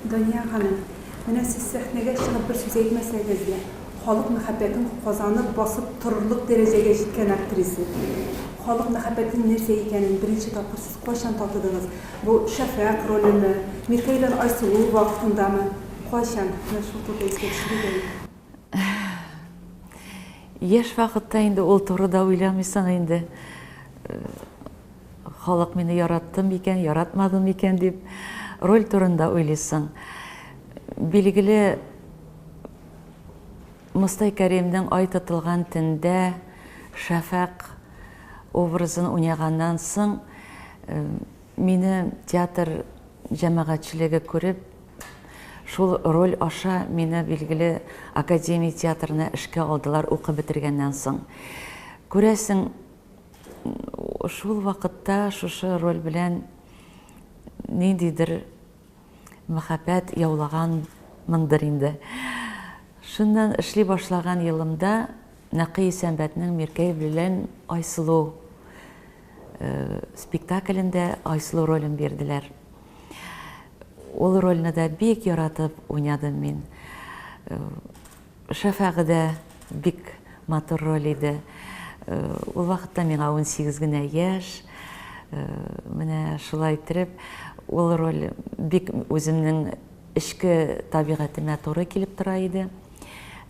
Дания ханым, менә сез сәхнәгә чыгып бер сүз әйтмәсәгез дә, халык мәхәббәтен казанып басып торырлык дәрәҗәгә җиткән актриса. Халык мәхәббәтенең нәрсә икәнен беренче тапкыр сез кайчан татыдыгыз? Бу Шәфәкъ ролеме, Миркәй белән Айсылу вакытындамы? Кайчан? Менә шул турыда искә төшерик әле. Яшь вакытта инде ул турыда уйламыйсың инде. Халык мине яратты микән, яратмады микән дип роль турында уйлыйсың. Билгеле, Мостай Кәримнең Ай тотылган төндә Шәфәкъ образын уйнаганнан соң, мине театр җәмәгатьчелеге күреп, шул роль аша мине, билгеле, академия театрына эшкә алдылар укып бетергәннән соң. Күрәсең, Шул вакытта шушы роль белән ниндидер мәхәббәт яулаганмындыр инде. Шуннан эшли башлаган елымда Нәкый Исәнбәтнең Миркәй белән Айсылу спектаклендә Айсылу ролен бирделәр. Ул рольне дә бик яратып уйнадым мин. Шәфәгы дә бик матур роль иде. Ул вакытта миңа 18 генә яшь. Менә шулай иттереп, ул роль бик үземнең эчке табигатемә туры килеп тора иде.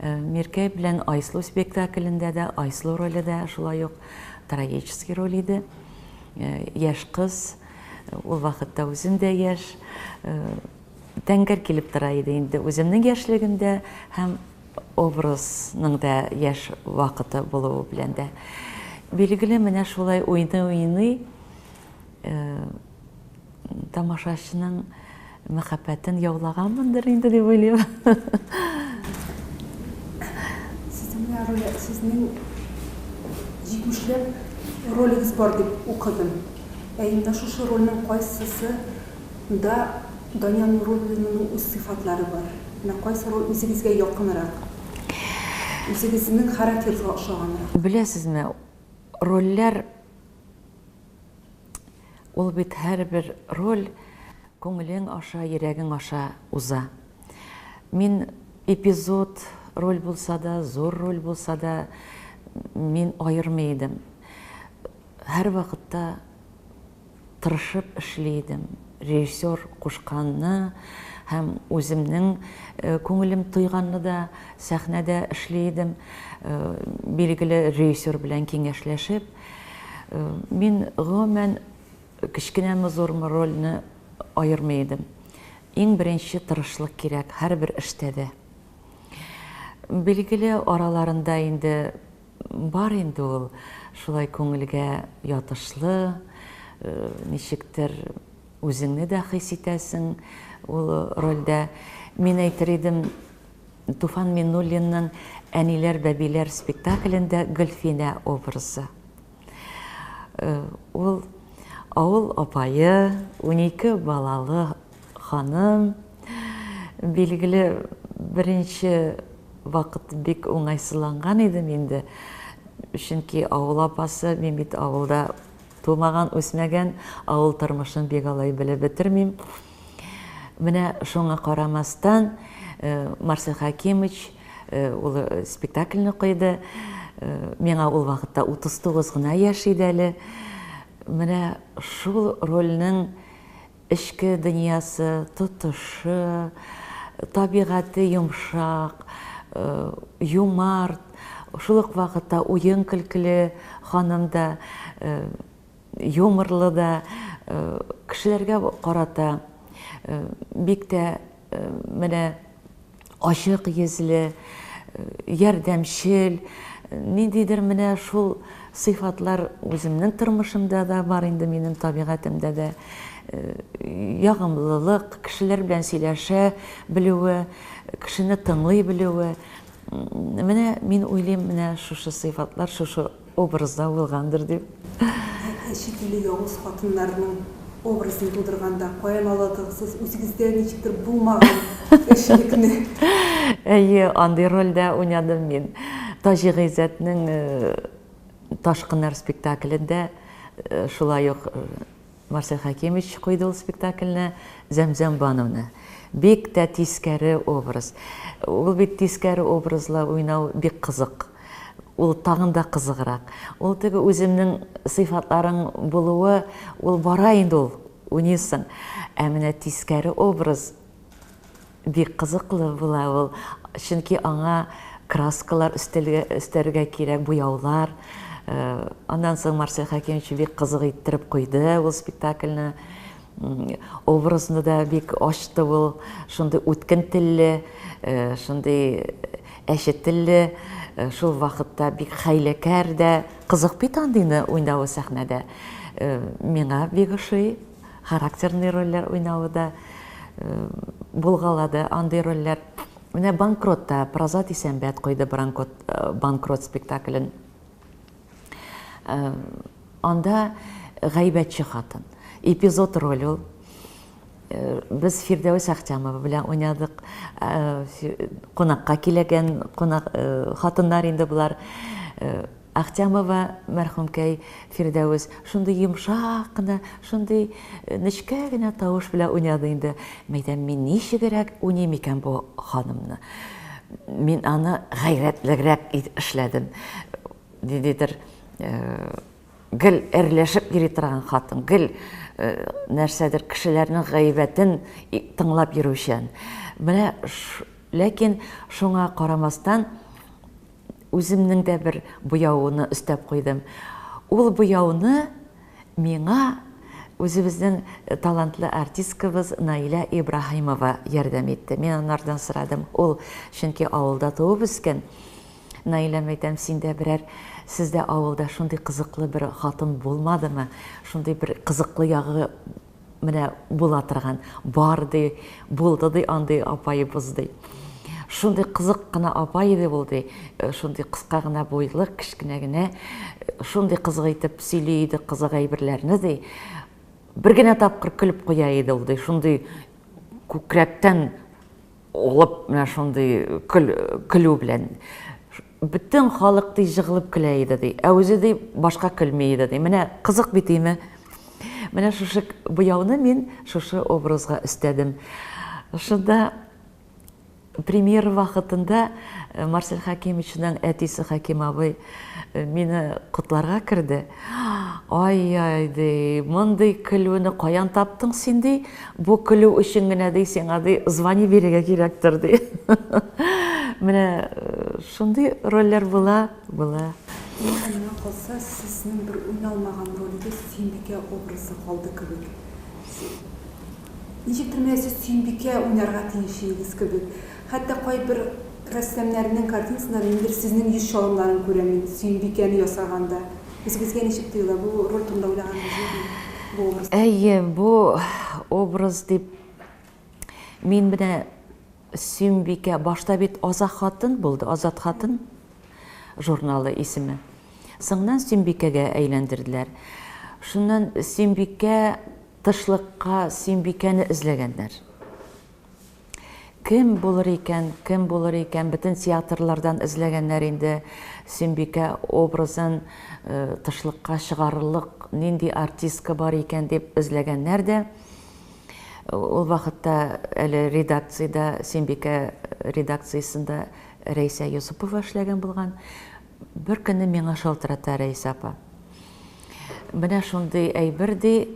Миркәй белән Айсылу спектаклендә дә Айсылу роле дә шулай ук трагический роль иде. Яшь кыз, ул вакытта үзем дә яшь. Тәңгәл килеп тора иде инде үземнең яшьлегемдә һәм образның да яшь вакыты булуы белән дә. Билгеле, менә шулай уйный-уйный тамашачының мәхәббәтен яулаганмындыр инде дип уйлыйм. Сезнең менә роль, сезнең җитмешләп ролегез бар дип укыдым. Ә инде шушы рольнең кайсысы Да Дания Нуруллинаның үз сыйфатлары бар. Менә кайсы роль үзегезгә якынрак? Үзегезнең характерыгызга ошаганрак? Беләсезме, рольләр ул бит һәрбер роль күңелең аша, йөрәгең аша уза. Мин эпизод роль булса да, зур роль булса да, мин аермый идем. Һәрвакытта Тырышып эшли идем. Режиссер кушканны һәм үземнең күңелем тойганны да сәхнәдә эшли идем. Билгеле, режиссер белән киңәшләшеп. Мин, гомумән, кечкенәме, зурмы рольне аермый идем. Иң беренче тырышлык кирәк һәрбер эштә дә. Билгеле, араларында инде Бар инде ул шулай күңелгә ятышлы, ничектер үзеңне дә хис итәсең ул рольдә. Мин әйтер идем, Туфан Миннуллинның Әниләр, бәбиләр спектаклендә Гөлфинә образы. Ул авыл апае, 12 балалы ханым. Билгеле, беренче вакыт бик уңайсызланган идем инде. Чөнки авыл апасы, мин бит авылда тумаган, үсмәгән, авыл тормышын бик алай белеп бетермим. Менә шуңа карамастан, Марсель Хәкимович ул спектакльне куйды. Миңа ул вакытта 39 гына яшь иде әле. Менә шул рольнең Эчке дөньясы, тотышы, табигате йомшак, юмарт, шул ук вакытта уен-көлкеле ханым да, юморлы да, кешеләргә карата бик тә менә ачык йөзле, ярдәмчел, ниндидер менә шул сыйфатлар үземнең тормышымда да бар инде, минем табигатемдә дә. Ягымлылык, кешеләр белән сөйләшә белүе, кешене тыңлый белүе. Менә мин уйлыйм, менә шушы сыйфатлар шушы образда булгандыр дип. Ә чит илле явыз хатыннарның образын тудырганда каян аладыгыз сез үзегездә ничектер булмаган әчелекне? Әйе, андый рольдә уйнадым мин. Таҗи Гыйззәтнең Ташкыннар спектаклендә шулай ук Марсель Хәкимович куйды ул спектакльне, Зәмзәм Бануны. Бик тә тискәре образ. Ул бит тискәре образлар уйнау бик кызык. Ул тагын да кызыграк. Ул теге үземнең сыйфатларың булуы, ул бара инде ул, уйныйсың. Ә менә тискәре образ бик кызыклы була ул, чөнки аңа краскалар өстәргә кирәк, буяулар. Аннан соң Марсель Хәкимович бик кызык иттереп куйды ул спектакльне. Образны да бик ачты ул, шундый үткен телле, шундый әче телле, шул вакытта бик хәйләкәр дә. Кызык бит андыйны уйнавы сәхнәдә. Миңа бик ошый. Характерный рольләр уйнавы да булгалады андый рольләр. Менә Банкрот та Празат Исәнбәт куйды Банкрот спектаклен. Анда гайбәтче хатын. Эпизод роль ул. Без Фирдәвес Әхтямова белән уйнадык. Кунакка килгән кунак хатыннар инде болар. Ахтямова мәрхүмкәй Фирдәвес шундый йомшак кына, шундый нечкә генә тавыш белән уйнады инде. Мәйтәм, мин ничегрәк уйныйм икән бу ханымны? Мин аны гайрәтлерәк эшләдем. Ниндидер гел әрләшеп йөри торган хатын, гел нәрсәдер кешеләрнең гайбәтен тыңлап йөрүчән. Менә ләкин шуңа карамастан, Үземнең дә бер буяуны өстәп куйдым. Ул буяуны миңа үзебезнең талантлы артисткабыз Наилә Ибраһимова ярдәм итте. Мин анардан сорадым. Ул чөнки авылда туып үскән. Наиләм, әйтәм, синдә берәр, сездә авылда шундый кызыклы бер хатын булмадымы? Шундый бер кызыклы ягы Менә була торган, бар ди, булды ди андый апаебыз ди. Шундый кызык кына апай иде ул ди, шундый кыска гына буйлы, кечкенә генә, шундый кызык итеп сөйли иде кызык әйберләрне ди. Бер генә тапкыр көлеп куя иде ул ди, шундый күкрәктән Алып менә шундый көл, көлү белән. Бөтен халык ди җыгылып көлә иде ди. Ә үзе ди башка көлми иде ди. Менә кызык бит име? Менә шушы буяуны мин шушы образга өстәдем. Шунда премьера вакытында э, Марсель Хәкимовичның әтисе Хәким абый э, мине котларга керде. Ай-яй, ди, мондый көлүне каян таптың син, ди? Бу көлү өчен генә, ди, сиңа, ди, звание бирергә кирәктер, ди. Менә э, шундый рольләр була, була. Миңа миңа калса, сезнең бер уйналмаган ролегез Сөембикә образы калды кебек. Ничектер менә сез Сөембикә уйнарга тиеш идегез кебек. Хәтта кайбер рәссамнарның картинасында ниндидер сезнең йөз чалымнарын күрәм мин Сөембикәне ясаганда. Үзегезгә ничек тоела, бу роль турында уйлаганыгыз юкмы? Бу образ. Әйе, бу образ дип мин менә Сөембикә башта бит Азат хатын булды, Азат хатын журналы исеме. Соңыннан Сөембикәгә әйләндерделәр. Шуннан Сөембикә тышлыкка Сөембикәне эзләгәннәр. Кем булыр икән, кем булыр икән, бөтен театрлардан эзләгәннәр инде Сөембикә образын тышлыкка чыгарырлык нинди артистка бар икән дип эзләгәннәр дә. Ул вакытта әле редакциядә, Сөембикә редакциясендә Рәйсә Йосыпова эшләгән булган. Бер көнне миңа шалтырата Рәйсә апа. Менә шундый әйбер, ди,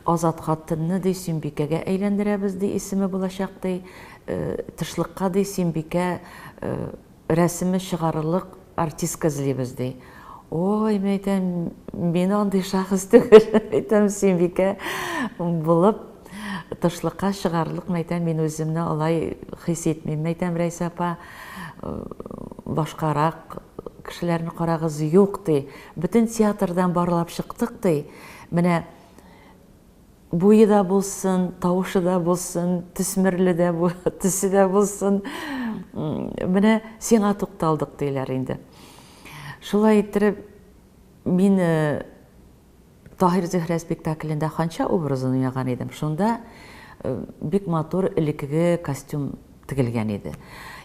Азат хатынны, ди, Сөембикәгә әйләндерәбез, ди, исеме булачак, ди. Тышлыкка, ди, Сөембикә рәсеме чыгарырлык артистка эзлибез, ди. Ой, мин әйтәм, мин андый шәхес түгел, әйтәм, Сөембикә булып тышлыкка чыгарырлык, мин әйтәм, мин үземне алай хис итмим. Мин әйтәм, Рәйсә апа, башкарак кешеләрне карагыз, юк, ди. Бөтен театрдан барлап чыктык, ди. Менә буе да булсын, тавышы да булсын, төсмерле дә бу, төсе дә булсын. Менә сиңа тукталдык, диләр инде. Шулай иттереп, мин э, Таһир Зөһрә спектаклендә Ханша образын уйнаган идем. Шунда э, бик матур элеккеге костюм тегелгән иде.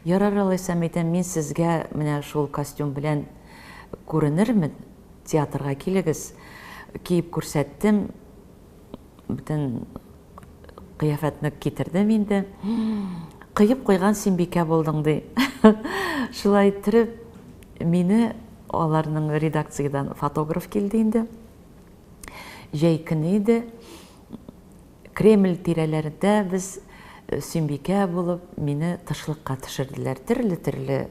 Ярар алайса, әйтәм, мин сезгә менә шул костюм белән күренермен, театрга килегез. Киеп күрсәттем. Бөтен кыяфәтне китердем инде. Кыеп куйган Сөембикә булдың, ди. Шулай иттереп, мине аларның редакциядән фотограф килде инде. Җәй көне иде. Кремль тирәләрендә без Сөембикә булып, мине тышлыкка төшерделәр. Төрле-төрле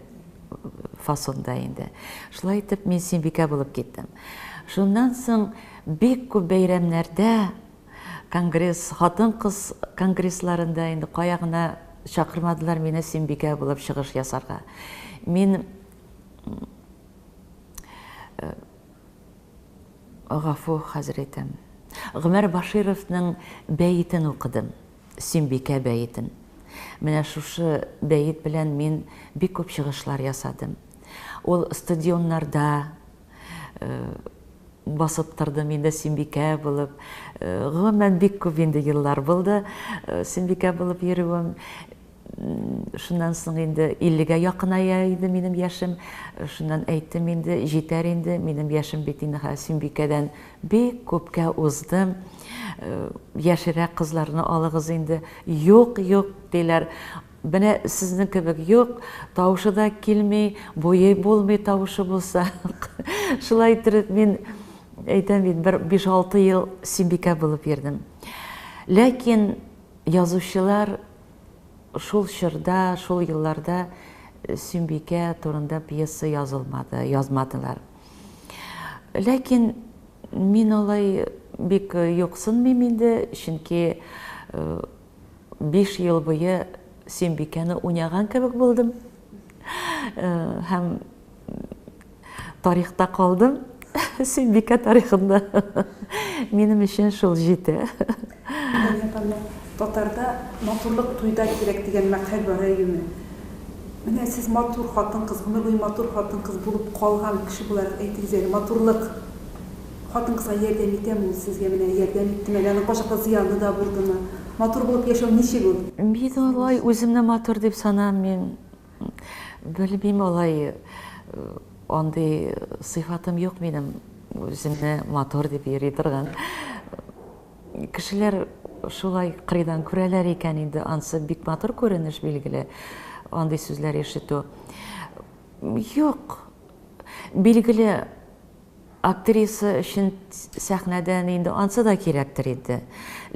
фасонда инде. Шулай итеп, мин Сөембикә булып киттем. Шуннан соң бик күп бәйрәмнәрдә, конгресс, хатын-кыз конгрессларында инде кая гына чакырмадылар мине Сөембикә булып чыгыш ясарга. Мин Гафу, хәзер әйтәм. Гомәр Башировның бәетен укыдым. Сөембикә бәетен. Менә шушы бәет белән мин бик күп чыгышлар ясадым. Ул стадионнарда басып тордым инде Сөембикә булып. Гомумән, бик күп инде еллар булды Сөембикә булып йөрүем. Шуннан соң инде иллегә якыная иде минем яшем. Шуннан әйттем инде, җитәр инде, минем яшем бит инде хәзер Сөембикәдән бик күпкә узды. Яшьрәк кызларны алыгыз инде. Юк, юк, диләр. Менә сезнең кебек юк, тавышы да килми, буе булмый тавышы булса. Шулай иттереп мин әйтәм бит, бер биш-алты ел Сөембикә булып йөрдем. Ләкин язучылар Шул чорда, шул елларда Сөембикә турында пьеса язылмады, язмадылар. Ләкин мин алай бик юксынмыйм инде, чөнки 5 ел буе Сөембикәне уйнаган кебек булдым. Һәм тарихта калдым. Сөембикә тарихында. Минем өчен шул җитә. Дания апа, менә татарда матурлык туйда кирәк дигән мәкаль бар, әйеме? Менә сез матур хатын-кыз, гомер буе матур хатын-кыз булып калган кеше буларак әйтегез әле, матурлык хатын-кызга ярдәм итәме ул сезгә, менә ярдәм иттеме әллә аның кайчакта зыяны да булдымы? Матур булып яшәү ничек ул? Мин алай үземне матур дип санамыйм. Белмим алай, андый сыйфатым юк минем, үземне матур дип йөри торган. Кешеләр шулай кырыйдан күрәләр икән инде, ансы бик матур күренеш, билгеле, андый сүзләр ишетү. Юк, билгеле, Актриса өчен сәхнәдән инде ансы да кирәктер инде.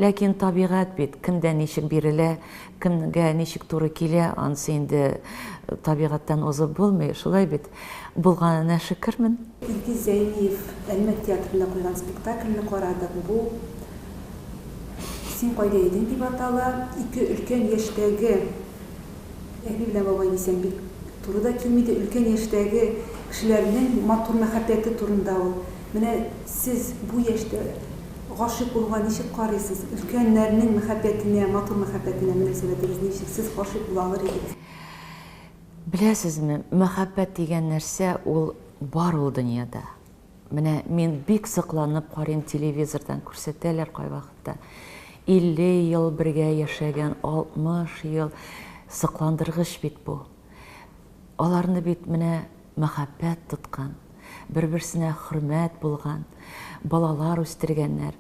Ләкин табигать бит, кемдә ничек бирелә, кемгә ничек туры килә, ансы инде табигатьтән узып булмый, шулай бит. Булганына шөкермен. Илгиз Зәйниев Әлмәт театрында куйган спектакльне карадык. Бу Син кайда идең дип атала. Ике өлкән яшьтәге Әби белән бабай дисәң, бик туры да килми дә, өлкән яшьтәге кешеләрнең матур мәхәббәте турында ул. Менә сез бу яшьтә гашыйк булуга ничек карыйсыз? Өлкәннәрнең мәхәббәтенә, матур мәхәббәтенә мөнәсәбәтегез ничек? Сез гашыйк була алыр идегез? Беләсезме, мәхәббәт дигән нәрсә ул бар ул дөньяда. Менә мин бик сокланып карыйм, телевизордан күрсәтәләр кайвакытта. 50 ел бергә яшәгән, 60 ел. Сокландыргыч бит бу. Аларны бит менә мәхәббәт тоткан, бер-берсенә хөрмәт булган, балалар үстергәннәр.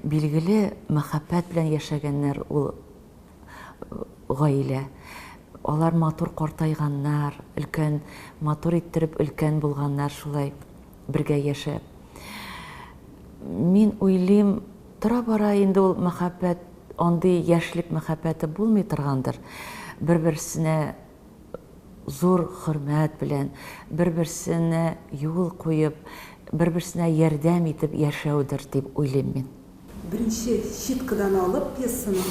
Билгеле, мәхәббәт белән яшәгәннәр ул гаилә. Алар матур картайганнар, өлкән, матур иттереп өлкән булганнар шулай бергә яшәп. Мин уйлыйм, тора-бара инде ул мәхәббәт, андый яшьлек мәхәббәте булмый торгандыр. Бер-берсенә зур хөрмәт белән, бер-берсенә юл куеп, бер-берсенә ярдәм итеп яшәүдер дип уйлыйм мин. Беренче щиткадан алып пьесаны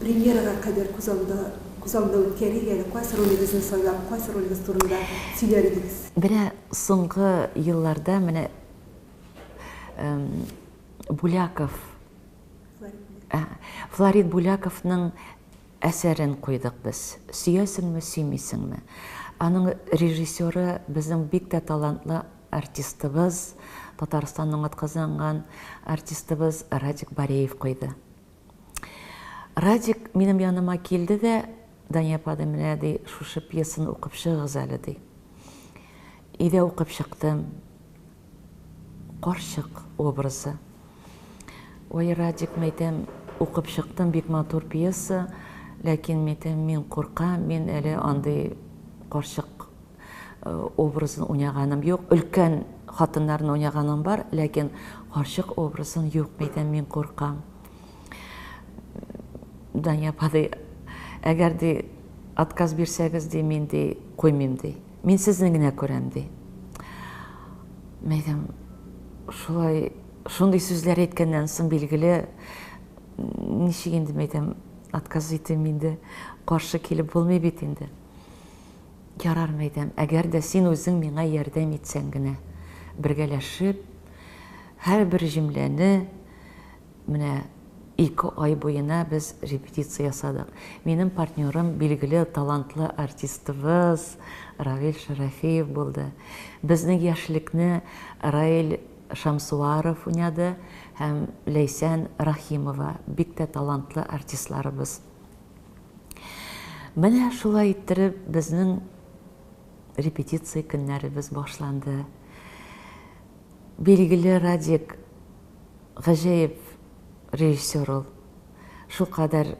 премьерага кадәр күз алында күз алдында үткәрик әле, кайсы ролегезне сайлап, кайсы ролегез турында сөйләр идегез? Менә соңгы елларда менә Буляков, Флорид Буляковның Әсәрен куйдык без. Сөясеңме, сөймисеңме? Аның режиссеры безнең бик тә талантлы артистыбыз, Татарстанның атказанган артистыбыз Радик Бареев куйды. Радик минем яныма килде дә, Дания апа, ди, менә, ди, шушы пьесаны укып чыгыгыз әле, ди. Өйдә укып чыктым. Карчык образы. Ой, Радик, мәйтәм, Укып чыктым, бик матур пьеса, ләкин, мәйтәм, мин куркам, мин әле андый карчык образын уйнаганым юк. Өлкән хатыннарны уйнаганым бар, ләкин карчык образын юк, мәйтәм, мин куркам. Дания апа, ди, әгәр ди, отказ бирсәгез, ди, мин ди, куймыйм, ди. Мин сезне генә күрәм, ди. Мәйтәм, шулай, шундый сүзләр әйткәннән соң, билгеле, ничек инде, мәйтәм, отказ итим инде, каршы килеп булмый бит инде. Ярар, мәйтәм, әгәр дә син үзең миңа ярдәм итсәң генә, бергәләшеп, һәрбер җөмләне менә ике ай буена без репетиция ясадык. Минем партнерым билгеле талантлы артистыбыз Равил Шәрәфиев булды. Безнең яшьлекне Раил Шамсуаров уйнады һәм Ләйсән Рәхимова, бик тә талантлы артистларыбыз. Менә шулай иттереп безнең репетиция көннәребез башланды. Билгеле, Радик гаҗәеп режиссер ул. Шулкадәр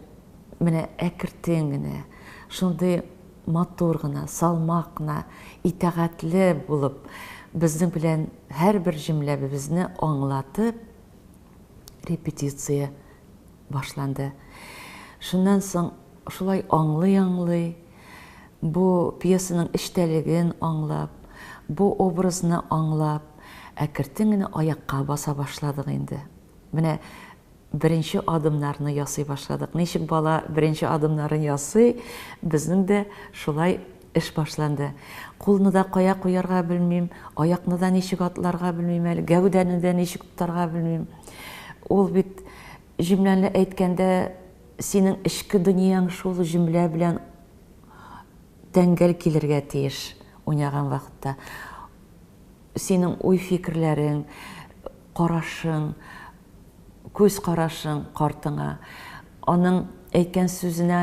менә әкертен генә, шундый матур гына, салмак кына, итагатьле булып, безнең белән һәрбер җөмләбебезне аңлатып, репетиция башланды. Шуннан соң шулай аңлый-аңлый, бу пьесаның эчтәлеген аңлап, бу образны аңлап, әкертен генә аякка баса башладык инде. Менә беренче адымнарны ясый башладык. Ничек бала беренче адымнарын ясый, безнең дә шулай эш башланды. Кулны да кая куярга белмим, аякны да ничек атларга белмим әле, гәүдәне дә ничек тотарга белмим. Ул бит җөмләне әйткәндә синең эчке дөньяң шул җөмлә белән тәңгәл килергә тиеш уйнаган вакытта. Синең уй-фикерләрең, карашың, күз карашың картыңа, аның әйткән сүзенә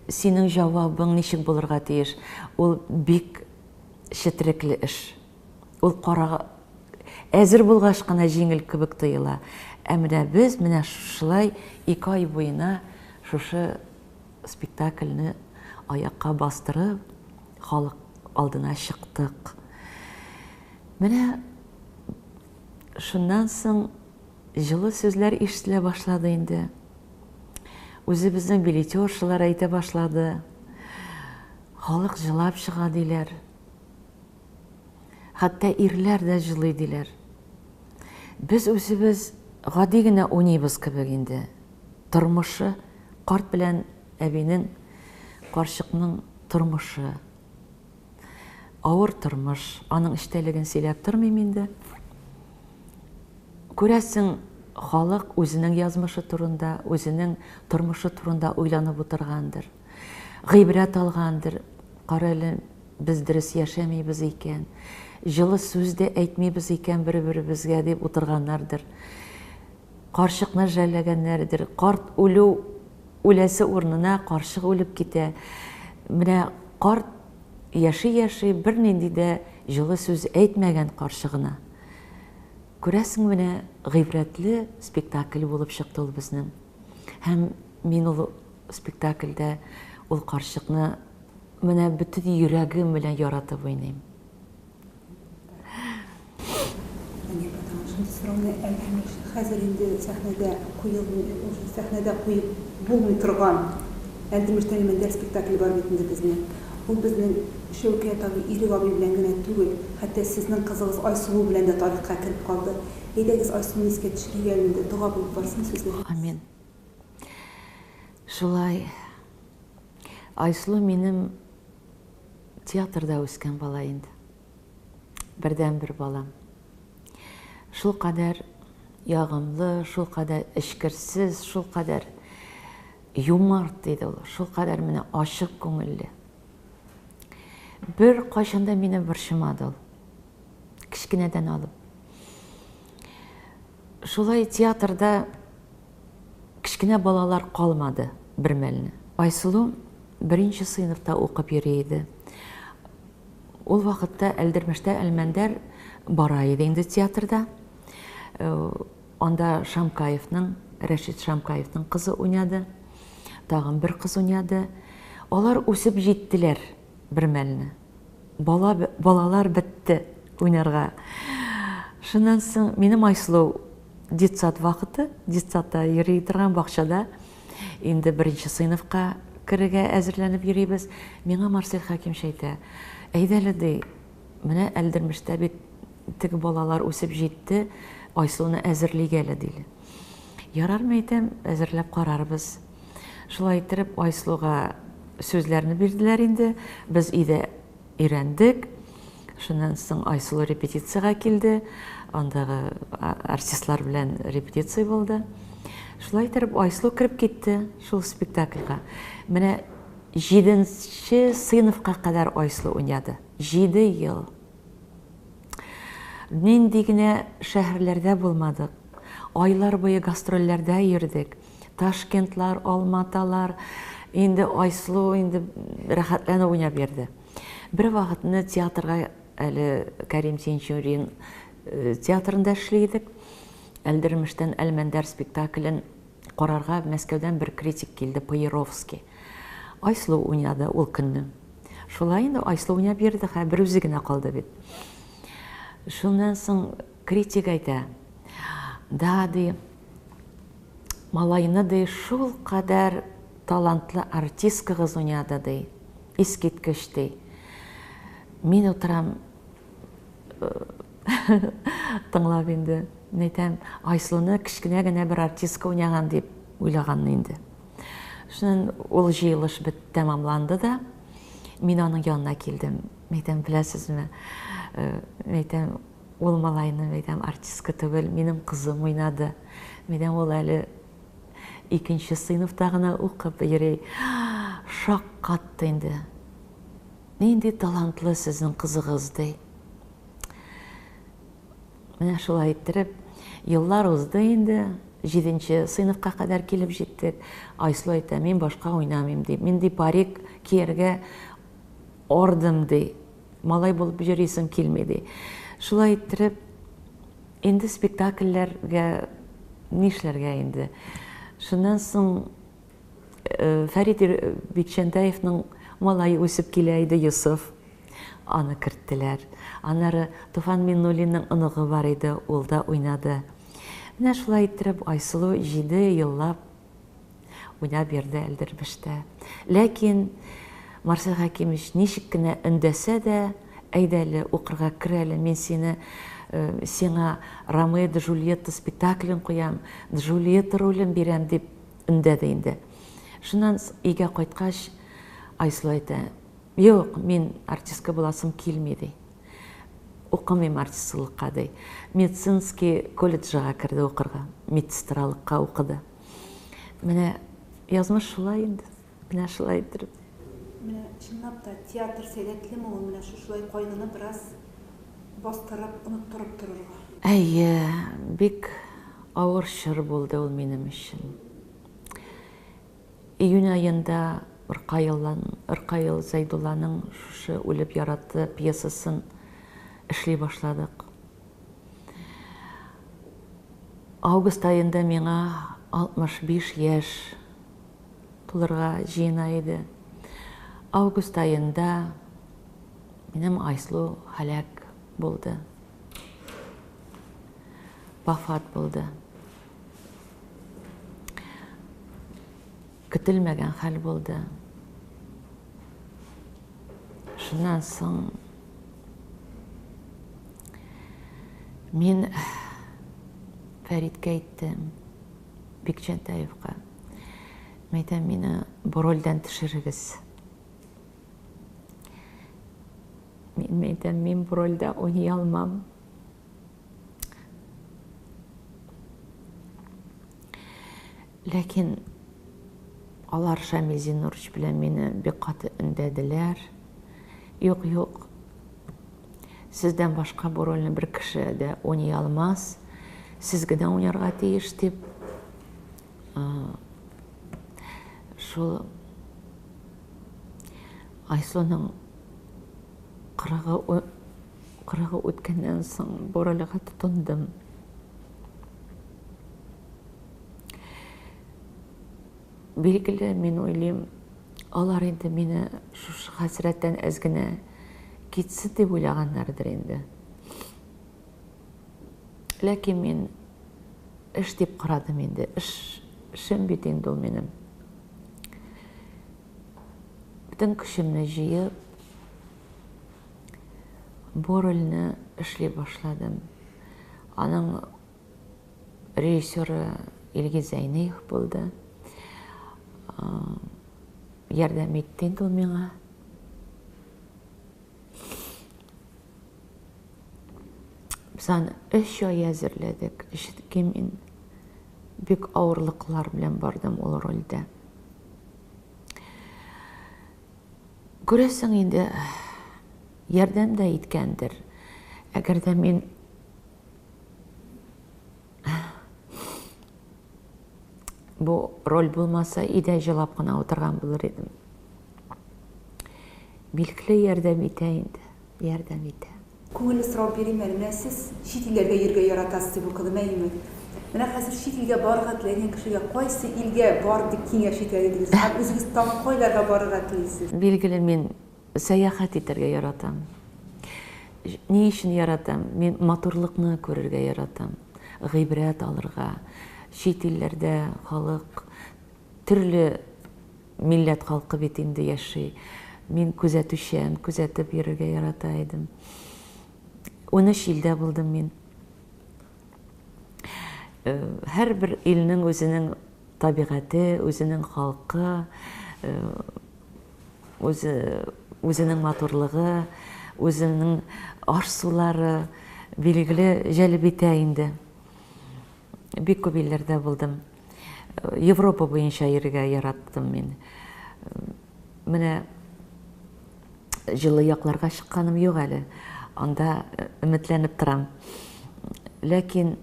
синең җавабың ничек булырга тиеш, ул бик четерекле эш. Ул кара әзер булгач кына җиңел кебек тоела. Ә менә без менә шулай ике ай буена шушы спектакльне аякка бастырып, халык алдына чыктык. Менә шуннан соң җылы сүзләр ишетелә башлады инде. Үзебезнең билетершалар әйтә башлады. Халык җылап чыга диләр. Хәтта ирләр дә җылый диләр. Без үзебез гади генә уйныйбыз кебек инде. Тормышы, карт белән әбинең, карчыкның тормышы. Авыр тормыш, аның эчтәлеген сөйләп тормыйм инде. Күрәсең, халык үзенең язмышы турында, үзенең тормышы турында уйланып утыргандыр. Гыйбрәт алгандыр. Кара әле, без дөрес яшәмибез икән, җылы сүз дә әйтмибез икән бер-беребезгә дип утырганнардыр. Карчыкны жәлләгәннәрдер. Карт үлү үләсе урынына карчык үлеп китә. Менә карт яши-яши бернинди дә җылы сүз әйтмәгән карчыгына. Күрәсең, менә гыйбрәтле спектакль булып чыкты ул безнең. Һәм мин ул спектакльдә ул карчыкны менә бөтен йөрәгем белән яратып уйныйм. Әни, потому шундый сорауны әле хәзер инде сәхнәдә куелмый, уже сәхнәдә куеп булмый торган Әлдермештән Әлмәндәр спектакле бар бит инде безнең. Ул безнең Шәүкәт абый, Ирек абый белән генә түгел, хәтта сезнең кызыгыз Айсылу белән дә тарихка кереп калды. Әйдәгез, Айсылуны искә төшерик әле инде, дога булып барсын сүзләрегез. Амин. Шулай. Айсылу минем театрда үскән бала инде. Бердәнбер балам. Шулкадәр ягымлы, шулкадәр эчкерсез, шулкадәр юмарт иде ул, шулкадәр менә ачык күңелле. Бер кайчан да мине борчымады ул. Кечкенәдән алып. Шулай театрда кечкенә балалар калмады бер мәлне. Айсылу беренче сыйныфта укып йөри иде. Ул вакытта Әлдермештә Әлмәндәр бара иде инде театрда. Э, анда Шамкаевның Рәшит Шамкаевның кызы уйнады. Тагын бер кыз уйнады. Алар үсеп җиттеләр бер мәлне. Бала, балалар бетте уйнарга. Шуннан соң минем Айсылу детсад вакыты, детсадта йөри торган бакчада инде беренче сыйныфка керергә әзерләнеп йөрибез. Миңа Марсель Хәкимович әйтә, әйдә әле, ди, менә Әлдермештә бит теге балалар үсеп җитте, Айсылуны әзерлик әле, ди. Ярар, мин әйтәм, әзерләп карарбыз. Шулай иттереп, Айсылуга сүзләрне бирделәр инде. Без өйдә өйрәндек. Шуннан соң Айсылу репетициягә килде. Андагы артистлар белән репетиция булды. Шулай иттереп, Айсылу кереп китте шул спектакльгә. Менә җиденче сыйныфка кадәр Айсылу уйнады. Җиде ел. Нинди генә шәһәрләрдә булмадык. Айлар буе гастрольләрдә йөрдек. Ташкентлар, Алматалар. Инде Айсылу инде рәхәтләнеп уйнап йөрде. Бер вакытны театрга әле Кәрим Тинчурин э, театрында эшли идек. Әлдермештән Әлмәндәр спектаклен карарга Мәскәүдән бер критик килде, Паеровский. Айсылу уйнады ул көнне. Шулай инде Айсылу уйнап йөрде, хә бер үзе генә калды бит. Шуннан соң критик әйтә, да, ди, малайны, ди, шул кадәр талантлы артисткагыз уйнады, ди, искиткеч, ди. Мин утырам, тыңлап инде. Мин әйтәм, Айсылуны кечкенә генә бер артистка уйнаган дип уйлаган инде. Шуннан ул җыелыш бет тәмамланды да, мин аның янына килдем. Мин әйтәм, беләсезме, э, мин әйтәм, ул малайны, мин әйтәм, артистка түгел, минем кызым уйнады. Мин әйтәм, ул әле икенче сыйныфта гына укып йөри. Шаккатты инде. Нинди талантлы сезнең кызыгыз, ди. Менә шулай иттереп, еллар узды инде, җиденче сыйныфка кадәр килеп җиттек. Айсылу әйтә, мин башка уйнамыйм, ди. Мин ди парик кияргә ардым, ди. Малай булып йөрисем килми, ди. Шулай иттереп, инде спектакльләргә нишләргә инде? Шуннан соң Фәрит Бикчәнтәевның малае үсеп килә иде, Йосыф. Аны керттеләр. Аннары Туфан Миннуллинның оныгы бар иде, ул да уйнады. Менә шулай иттереп Айсылу җиде еллап уйнап йөрде Әлдермештә. Ләкин Марсель Хәкимович ничек кенә өндәсә дә, әйдә әле, укырга кер әле, мин сине сиңа Ромео да Джульетта спектаклен куям, Джульетта ролен бирәм, дип өндәде инде. Шуннан өйгә кайткач, Айсылу әйтә, Юк, мин артистка буласым килми, ди. Укымыйм артистлыкка, ди. Медицинский колледжга керде укырга, медсестралыкка укыды. Менә язмыш шулай инде. Менә шулай иттереп. Менә чынлап та театр сәләтлеме ул менә шушылай кайгыны бераз бастырып, оныттырып торырга? Әйе, бик авыр чор булды ул минем өчен. Июнь аенда Ркаилдан, Ркаил Зәйдулланың шушы Үлеп яратты пьесасын эшли башладык. Август аенда миңа 65 яшь тулырга җыена иде. Август аенда минем Айсылу һәлак булды. Вафат булды. Көтелмәгән хәл булды. Шуннан соң мин Фәриткә әйттем, Бикчәнтәевка. Мин әйтәм, мине бу рольдән төшерегез. Мин әйтәм, мин бу рольдә уйный алмам. Ләкин алар Шамил Зиннурович белән мине бик каты өндәделәр. Юк, юк, сездән башка бу рольне бер кеше дә уйный алмас, сез генә уйнарга тиеш дип. Шул Айсылуның кырыгы кырыгы үткәннән соң бу рольгә тотындым. Билгеле, мин уйлыйм, алар инде мине шушы хәсрәттән әз генә китсен дип уйлаганнардыр инде. Ләкин мин эш дип карадым инде. Эш, эшем бит инде ул минем. Бөтен көчемне җыеп, бу рольне эшли башладым. Аның режиссеры Илгиз Зәйниев булды. Ярдәм итте инде ул миңа. Без аны өч ай әзерләдек. Чөнки мин бик авырлыклар белән бардым ул рольдә. Күрәсең инде, ярдәм дә иткәндер. Әгәр дә мин бу роль булмаса, өйдә җылап кына утырган булыр идем. Билгеле ярдәм итә инде, ярдәм итә. Күңелле сорау бирим әле, менә сез чит илләргә йөрергә яратасыз дип укыдым, әйеме? Менә хәзер чит илгә барырга теләгән кешегә кайсы илгә бар дип киңәш итәр идегез һәм үзегез тагын кайларга барырга телисез? Билгеле, мин сәяхәт итәргә яратам. Ни өчен яратам? Мин матурлыкны күрергә яратам, гыйбрәт алырга. Чит илләрдә халык төрле милләт халкы бит инде яши. Мин күзәтүчән, күзәтеп йөрергә ярата идем. 13 илдә булдым мин. Э, һәрбер илнең үзенең табигате, үзенең халкы, э, үзе, үзенең матурлыгы, үзенең аш-сулары билгеле җәлеп итә инде. Бик күп илләрдә булдым. Европа буенча йөрергә яраттым мин. Менә җылы якларга чыкканым юк әле. Анда өметләнеп торам. Ләкин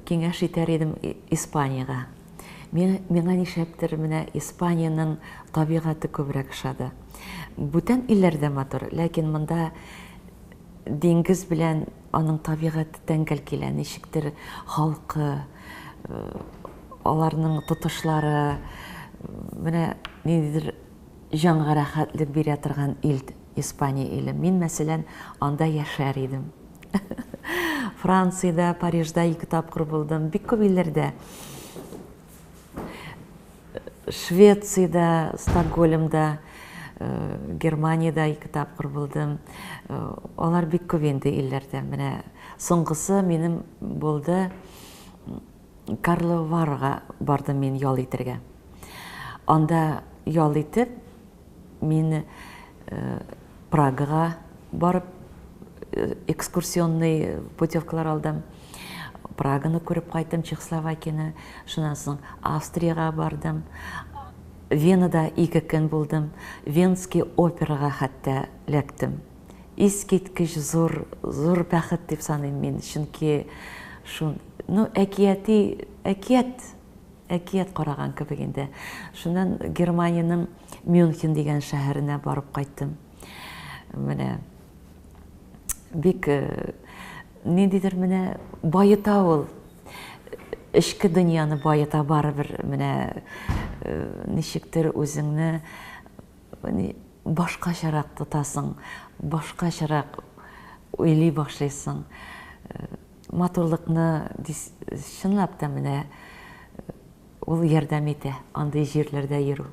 киңәш итәр идем Испаниягә. Миңа нишләптер менә Испаниянең табигате күбрәк ошады. Бүтән илләр дә матур, ләкин монда диңгез белән Аның табигате тәңгәл килә, ничектер халкы, аларның тотышлары, менә ниндидер җанга рәхәтлек бирә торган ил, Испания иле. Мин, мәсәлән, анда яшәр идем. Франциядә, Парижда ике тапкыр булдым, бик күп илләрдә. Швециядә, Стокгольмда, Германиядә ике тапкыр булдым. Алар бик күп инде илләрдә. Менә соңгысы минем булды Карловарга бардым мин ял итәргә. Анда ял итеп, Мин Прагага барып экскурсионный путевкалар алдым. Праганы күреп кайттым, Чехословакияне. Шуннан соң Австриягә бардым. Венада ике көн булдым. Венский операга хәтта эләктем. Искиткеч зур, зур бәхет дип саныйм мин, чөнки шун, ну, әкияти, әкият Әкият караган кебек инде. Шуннан Германиянең Мюнхен дигән шәһәренә барып кайттым. Менә бик э, ниндидер менә баета ул. Эчке дөньяны баета барыбер менә э, ничектер үзеңне башкачарак тотасың, башкачарак уйлый башлыйсың. Э, Матурлыкны чынлап та менә ул ярдәм итә андый җирләрдә йөрү.